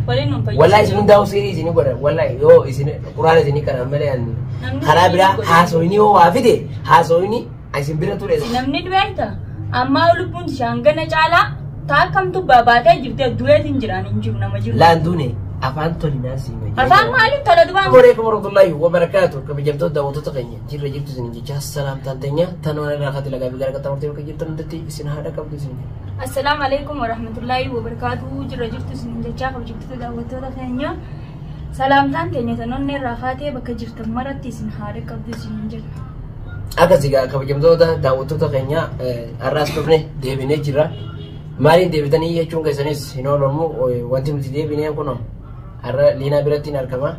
Waliin nu fayyadu. Wallahi isin hundaa'u siirii isin godha. Wallahi yoo isin quraana isin kana malee an Namni karaa biraa siirii godha. haasoyni yoo waa fide haasoyni isin bira ture. Namni du'eetta ammaa lubbuun shaangana caalaa taakkamtu babaatee jirti du'eetiin jiraan hin jiru nama jiru. Laan duune afaan tolinaa siima. Afaan maaliif tola dubaan? Assalamu warahmatullahi wabarakatuh. Kabajamtoota daawwattoota keenya jirra jirtu isin jecha salaamtaan teenya tanuma irraa kati lagaa fi gara qaxxaamurtee bakka jirtan hundatti isin haadha qabdu isin. Assalaamu alaikum warahmatullahi wabarakatuh. Jirra jirtu isin jechaa kabajamtoota daawwattoota keenya. Salaamtaan teenya tanoonni irraa kaatee bakka jirtan maratti isin haadha qabdu isin jenna. Akkasii gaa kabajamtoota daawwattoota keenya har'aas dhufne deebinee jirra. Maaliin deebitanii jechuun keessanis hin oolamu wanti nuti deebinee kun har'a Liinaa biratti hin argama.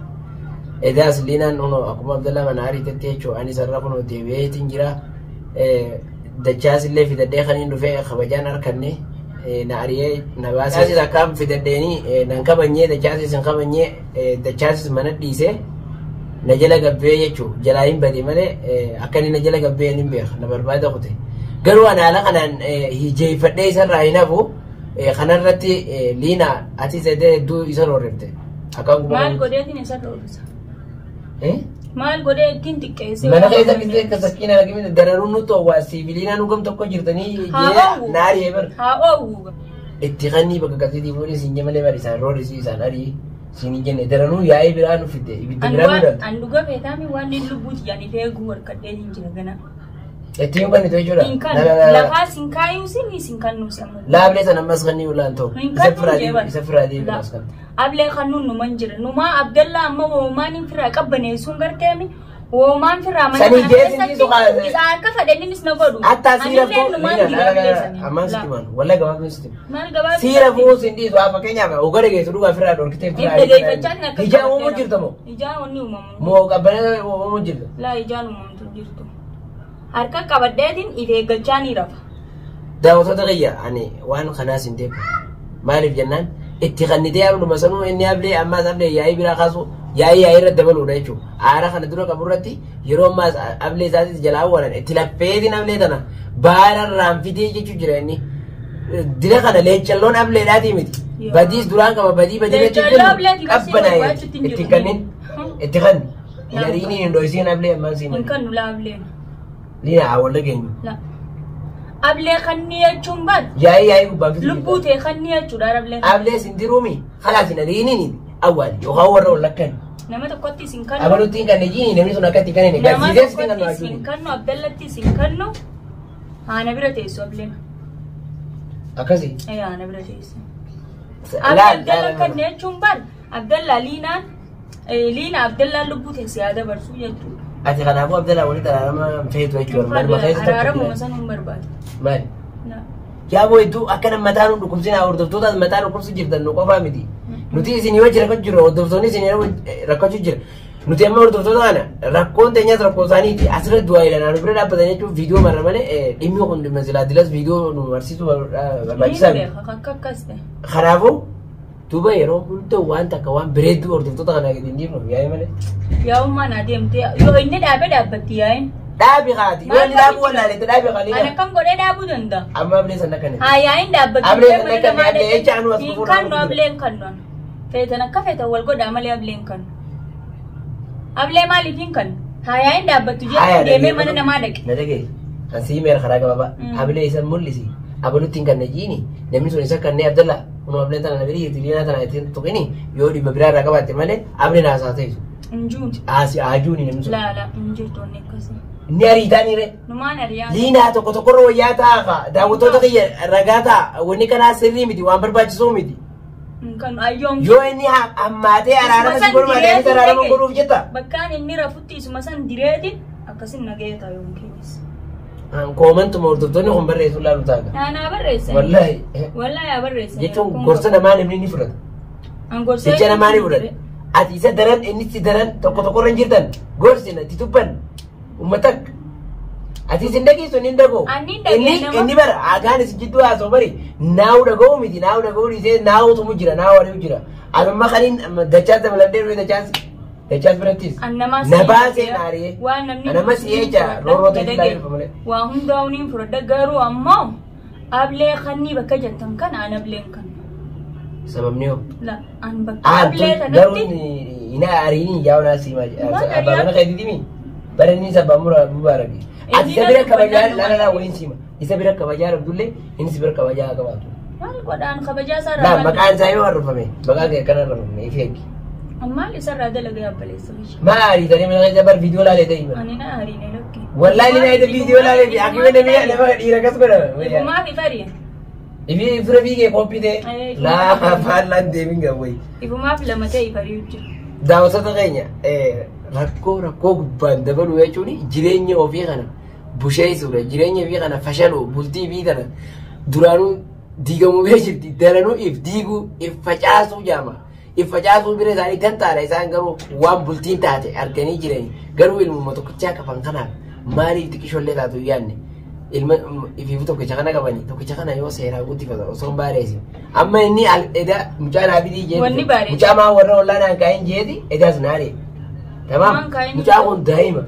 Edaas Liinaan kun akkuma Abdallaa mana ariitetti jechuun anis har'a kun deebi'eetiin jira. Dachaas illee fidadhee kan hin dhufee kabajaan harkanne na ari'ee na baasee. Dachaasis akkaan fidadheenii nan kabanyee dachaasis hin kabanyee dachaasis mana dhiisee. Na jala gabbee jechuun jalaa hin bade malee akka inni na jala gabbee hin beeka na barbaada kute. Garuu ani haala kanaan hijeeffadhee isarraa hin hafu kanarratti Liinaa ati sadee hedduu isa roorrifte. Akkaan guba Maal godheetiin isa dhoofisa? Maal godhee ittiin xiqqeessee? Mana keessa bitee akka sakkiin arginu dararuun nu toowwaa sibiliinaa nu gam tokko jirtanii Haa jee oowwu. na ari'ee bara. Haa oowwu. Itti kannii bakka galteetii fuudhee siin malee bari isaan roorrisii isaan arii siin hin jenne daranuu yaa'ee biraa nu fidde ibidda biraa nu dabte. An dhuga feetaami waan inni lubbuuti jedhanii eeguu harkadheetiin jira gana. Ittiin kan itti jechuudha. Hin kan lafaas hin kaayuusin hin kannuus amma. Laablee sana ammas kan ni ulaan ta'u. Hin Isa kannu firaa jeeban. deebi isa firaa deebi as kan. Ablee kannuun numan jira. Numaa Abdallaa amma woomaan hin firaa qabbaneessuun garteemi. Woomaan firaa mana Sanii kana jeesin dhiisu keessatti isa akka fedhaninis na godhu. Hatta siira Anillee fuu numaan jira ablee sanii. ammaan sitti maanu wallahi gabaabni sitti. Maal gabaabni Siira fuu sin dhiisu haa fakkeenyaaf oga dhageessu dhugaa firaa dhorkitee firaa. Dhageeffachaa akka Ijaan uumuu jirta moo? Ijaan wanni uumamu. Moo qabbanee uumuu jirta? Laa ijaan uumamtu jirtu. Harka qabadheetiin if eeggachaa ni rafa. Daawwattoota kiyya ani waan kanaas hin deebi'u. Maaliif jennaan itti kannitee abduma sanuu inni ablee ammaas ablee yaa'ii biraa kaasu yaa'ii yaa'ii irra dabaluudha jechuudha. Aara kana dura qabu irratti yeroo ammaas ablee isaatis jalaa awwaalan itti laffeetiin ablee tana baara raanfitee jechuu jira inni. Dira kana leencalloon ableedhaatii miti. Yoo. Badiis duraan qaba badii badii irratti Leencalloo ableeti barsiisuu qabbanaa'e barbaachuutti hin itti jiru. kannin itti kanni. Yariiniin hin dho'isiin ablee ammaan Hin siin. kannu laa ableen. Liina hawwalla geenyu. La. Ablee kannii jechuun bar Yaa'ii yaa'ii gubbaan fitu. lubbuu ta'e kannii jechuudha ablee. Ablee sindiruumi kalaas hin ariiniin awwaali yookaan warra ol lakkan. Nama tokkotti isin kannu. Abalutti hin kanne jiini namni sun akka itti kanne Nama garsiisee sitti kan tokkotti isin kannu Abdallatti isin kannu haana bira teessu ableen. Akkasi. Ee haana bira teessu. Ablee Abdalla kanne jechuun bar Abdalla liinaan liina Abdallaan lubbuu teessi haa dabarsuu jechuudha. Ati kanaafuu Abdallaa walitti araarama hin feetu jechuudha. Manuma keessa tokko Araaramuma jira. san hin barbaadu. Maali? La. Yaaboo hedduu akka mataa nu dhukkubsina hordoftootaas mataa dhukkubsu jirtan nu qofaa miti. Nuti isin yoo jira jiru hordoftoonni isin yoo rakkachuu jira. Nuti amma hordoftoota kana rakkoon teenyas rakkoo isaaniiti asirratti du'aa ilaalaa nu bira dhaabbatan jechuun viidiyoo marra malee dhimmi kun dhimma silaa dilas viidiyoo nu barsiisuu barbaachisaa Ni miti. beeka akka akkas ta'e. Kanaafuu duuba yeroo hunda waan takka waan bareedduu hordoftoota kana gadi hin dhiifnu yaa'ee malee. Yaa'ummaan adeemtee yoo inni dhaabee dhaabbatti yaa'in. Dhaabi kaati yoo inni dhaabuu wallaaletti dhaabi Ani kaanii. akkam godhee dhaabuu danda'a. Amma ablee sana kana. Haa yaa'in dhaabbatti. Ablee sana kan ablee jecha anu as Hin dhufuun kannu nama ablee hin kannu. Feetan akka feetan wal godhaa malee ablee hin kannu. Ablee maaliif hin kannu? Haa yaa'in dhaabbattu jechuun deemee mana namaa dhaqe. Na dhagaye. Kan sii meera karaa gabaabaa. Mm. Ablee isa mul'isi. Abalutti hin kanne jiini. Namni sun isa kannee Abdalla. Kun ablee tana na birii liinaa tana ittiin tuqini yoo dhibba biraa irraa qabaatte malee ablee naasaa ta'isu. Hin jiru. Haasi haajuuni namni sun. Laa laa hin jirtu wanni akkasii. Inni ariitaan re. Numaan ari'aa. Liinaa tokko tokkorra wayyaa ta'a ka daawwattoota kiyya ragaa ta'a wanni kanaa sirrii miti waan barbaachisuu miti. Hin kannu ayyoon. Yoo inni hammaatee araarama si godhu malee anis araarama godhuuf jetta. Bakkaan inni rafutti isuma san direetiin akkasin nagaya ta'a yoon keenyas. Koomantuma hordoftoonni kun barreessu laalu ta'a. Naanaa barreessan. Wallaahi. Wallaahi haa barreessan. Jechuun gorsa namaa namni ni fudhata. An gorsa Jecha namaa ni fudhata. Ati isa daran inni si daran tokko tokkorra hin jirtan gorsina itti tubban uummata akka. Ati isin dhageessu inni hin dhaga'u. Ani hin dhageenye Inni nama. inni bara agaan isin jidduu haasa'u bari naa'u dhaga'u miti naa'u dhaga'u dhiisee naa'utu jira naa'u ari'u jira. Ani amma kaniin dachaas dabaladhee dhufe dachaas dachaas birattis. An namaa Na baasee na ari'ee. Waan namni An amma si eecha roorroo ta'e ilaaluuf malee. Waa hundaa'uun hin fudhadha garuu ammoo ablee kannii bakka jettan kana an ableen kan. Sababni hoo? La an bakka ablee Garuu kanatti ina ariini yaa'u naa siima. Maal Abbaa mana keetiitimi. Bara inni sabaa mubaaraki. Ati isa bira kabajaa laala laa waliin siima. Isa bira kabajaa dhabdullee inni si bira kabajaa haa qabaatu. Maal godhaan kabajaa isaa Laa irraa maqaan isaa yoo harrufame maqaan kee akkana harrufame ifi eegi. Maal isarraa dalagee abbaleessa bishee. Maa ariitanii mana keessa bar viidiyoo laalee ta'ii bara. Ani na ariine lakke. Wallaahi ni naayita viidiyoo laalee fi akkuma namni nama dhiira akkas godhama. Ifumaaf ifariya. Ifi fira fiigee qophii ta'e laa faallaan deemin gawwayi. Ifumaaf lama ta'e ifariyu jira. Daawwattoota keenya rakkoo rakkoo gubbaan dabaluu jechuun jireenya ofii kana busheessuudha. Jireenya ofii kana fashaluu bultii ofii kana duraanuu diigamuu bira jirti. Daranuu if diiguu if facaasuu jaama. If facaasuu bira isaanii kan taane isaan garuu waan bultiin taate arganii jirani. Garuu ilmuma tokkichaa qaban kanaaf maaliif xiqqishoollee taatu hin yaadne. Ilma ifiifu tokkicha kana qabanii tokkicha kana yoo seeraan guddifatan osoo hin baareessin. Amma inni eda mucaa naa fidii Wanni jeeti. baareessu. Mucaa maa warra ollaa naan kaa'in jeeti edaas naaree. Tamaam Maan kaa'in mucaa kun daa'ima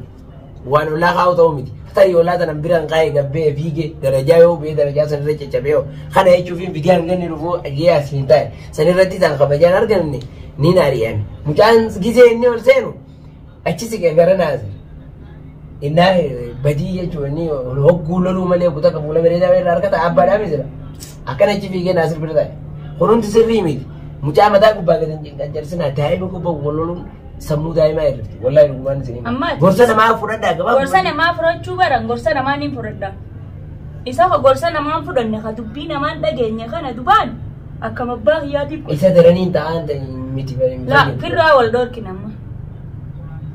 waan ollaa kaa'u ta'u miti. Tarii ollaa sana biraan kaa'e gabbee fiigee darajaa yoo bu'ee darajaa sanirra caccabee yoo kana jechuuf fidii hanga dhufuu jee asiin taa'e sanirratti isaan kabajaan arganne ni naari'an. Mucaan gisee inni ol seenu achi siqee gara naase. Innaa badii jechuun inni hogguu loluu malee kutaa kan fuula bareedaa irraa argata abbaadhaa misira. Akkana achi fiigee naasir bira taa'e. Kun hundi sirrii miti. Mucaa mataa gubbaa gadi hin qancarsinaa daa'ima gubbaa wal loluun sammuu daa'imaa irratti. Wallaahi dhugumaan isin hima. Amma ati- Gorsa namaa fudhadhaa gabaa. Gorsa namaa fudhachuu baran gorsa namaa ni fudhadha. Isa ka gorsa namaa hin fudhanne ka dubbii namaan dhageenye kana dubaan akkam abbaa kiyyaatiif godhe. Isa daraniin ta'an miti. La firraa wal dhoorkin amma.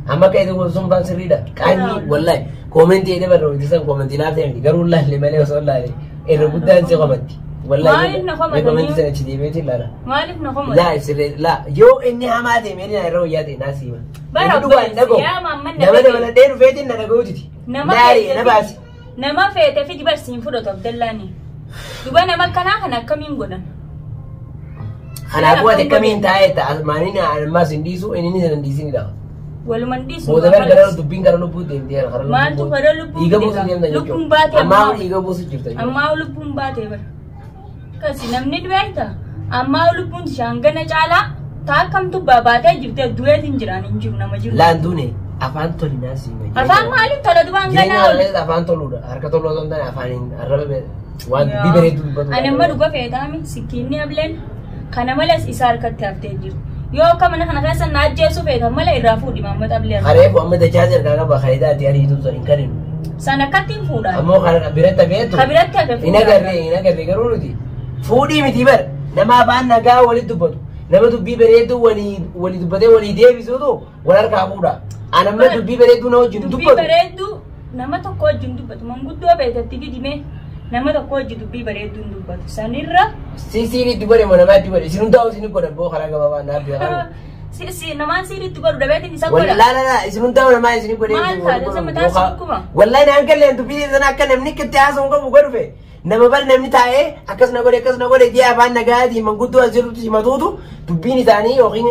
Amma akka isa sun faan sirriidha. Qaanyi wallaahi koomentii edee barra hojjetan koomentii laaftee miti garuu laalle malee osoo laalle irra guddaan si komatti. Maaliif na komatanii? Koomentii sana achi deebi'eetu ilaala. Maaliif na komata? Laa sirree laa yoo inni hamaa ta'e meeshaa na irra wayyaa ta'e naa siima. Bara Inni dhugaan obboleessi, dhaga'u. yaa maamman na Nama dhaga'i. dabaladhee dhufeetiin na dhaga'uutiti. Nama Naarii feete na baasi. Nama feete fidi barsiin fudhatu Abdallaani. Duba nama akkanaa kana akkamiin godhan? Kanaafuu ati akkamiin taa'ee ta'a maaniin ammaas hin dhiisu inni sana hin dhiisinidha. Waluman dhiisu. Booda bara gara dubbiin gara lubbuu deemtee gara lubbuu. Maaltu gara lubbuu Dhiiga buusu deema? deemta jechuudha. Lubbuun baate Ammaa ammaa. dhiiga buusu jirta jechuudha. Ammaa lubbuun baate bara. Kasi namni du'eeta. Ammaa lubbuun shaangana caalaa taa akkamtu baatee jirte du'eetiin jiraan hin jiru nama jiru. Laan duune afaan tolinaa siima. Afaan maaliif tola dubaan Jireenya ganaa ol? kana afaan toluudha. Harka toluu osoo hin taane afaaniin arraba waan dubbii bareedduu dubbatu. Ani amma dhuga feetaami sikkiinni ableen kana malees isa harkatti haftee jirtu. Yoo akka mana kana keessa na ajjeesuu feetan mala irraa fuudhi maammata ablee. Kareefu amma dachaa ergaa qaba kareedaa ati ariitu sun hin kaninu. San akkatti hin fuudhaan. Ammoo kana biratti hafeetu. Ka biratti hafe Hin agarre hin agarre garuu nuti fuudhii miti bara nama afaan nagaa walitti dubbatu nama dubbii bareedduu walii walii dubbatee walii deebisuutu wal harkaa fuudha. Ani amma Bara- dubbii bareedduu na wajjin Dubbii dubbatu. bareedduu nama tokko wajjin dubbatu manguddoo feetetti fidime nama tokko wajjin dubbii bareedduu hin dubbatu. Sanirra Si siiriitti godhe moo namaatti godhe isin hundaa'u isin godhan boo karaa gabaabaa naaf beekaa. si si namaan siiriitti godhu dhabeetiin isa godha. Wallaa la la isin hundaa'u namaa isin godhe. Maal taate isa mataa si dhukkuba? Wallaahi naan galleen dubbii sana akka namni itti haasa'u qabu godhufe. Nama bar namni taa'ee akkas na godhe akkas na godhe jee afaan nagaatiin manguddoo as jirutti himatuutu dubbiin isaanii yookiin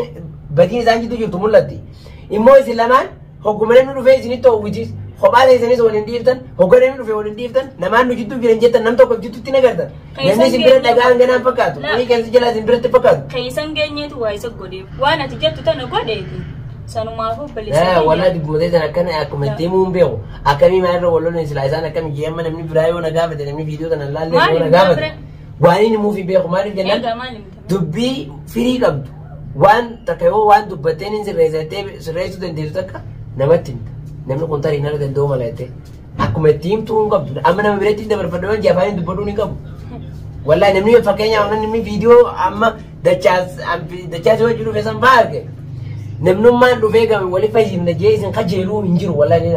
badiin isaan jidduu jirtu mul'atti. Immoo isin lamaan hogguma namni dhufee isinitti hawwitis kophaa teessanis waliin dhiiftan hogga namni dhufee waliin dhiiftan namaan nu jidduu jiran jettan nam tokko jidduutti nagartan. Namni isin bira dhagaan ganaan fakkaatu. Inni keessa jalaa isin biratti fakkaatu. Keessan geenyeetu waa isa godheef waan ati jettu tana godheeti. Sanumaaf obboleessa. Walaa dubbatee sana akkana akkuma itti himuu hin beeku. Akkamii maalirra wal lolan silaa isaan akkamii jee amma namni biraa yoo na gaafate namni viidiyoo kana laallee yoo na Maaliif gaafate. bira? Waan inni himuuf hin beeku maaliif jennaan Egaa maal himta? dubbii firii qabdu waan takka yoo waan dubbatteen hin sirreessattee sirreessuu dandeessu takka namatti himta. Namni kun tarii nara danda'u mala jettee akkuma itti himtuu hin qabdu. Amma nama biratti hin dabarfadhu waan afaan hin dubbadhuu ni qabu. Wallahi namni fakkeenyaaf namni viidiyoo amma dachaas dachaas yoo jiru keessan fa'aa arge. Namnummaan dhufee game wali fayyifna jee isin kajeeluu hin jiru wallahi ni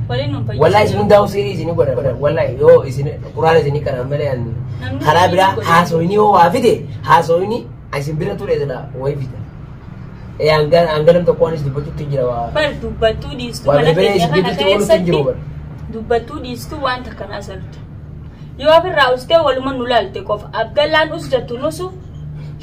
Waliin nu fayyadu. Wallahi isin hundaa'u siirii isin godhan wallahi yoo isin quraana isin karan malee an Namni karaa biraa siirii godhan. haasoyni yoo waa fide haasoyni isin bira ture sila wayi fida. Ee hanga hanga nam tokko anis dubbachuutti hin jira waa. Bar dubbattuu dhiistuu Waa mana berbere keenya isin kana gidduutti oolutti hin jiru keessatti bar. dubbattuu dhiistuu waan takka na asartu. Yoo ofirraa ustee waluma nu laalte qofa Abdallaan us jettu nusu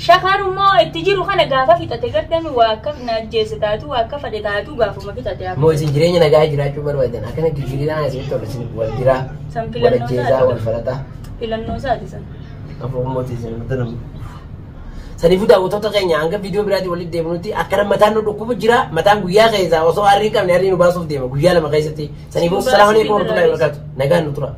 shakarummoo itti jiru kana gaafa fixate gartami waa akka na ajjeese taatu waa akka fadhe taatu gaafuma fixate hafe. Moo isin jireenya nagaa jiraachuu barbaadan akkana gijjiirraa isin tola isin wal diraa San wal filannoo ajjeesaa isaati. wal falataa. Filannoo isaati san. Afur mootii isin nutti namu. Saniifuu daawwattoota keenya hanga viidiyoo biraatiin walitti deemnutti akkana mataan nu dhukkubu jira. Mataan guyyaa keessaa osoo harrii qabne harrii nu baasuuf deema guyyaa 2 keessatti. Saniifuu salaamu alaikum warahmatullahi wabarakatuh. Nagaan nu tura.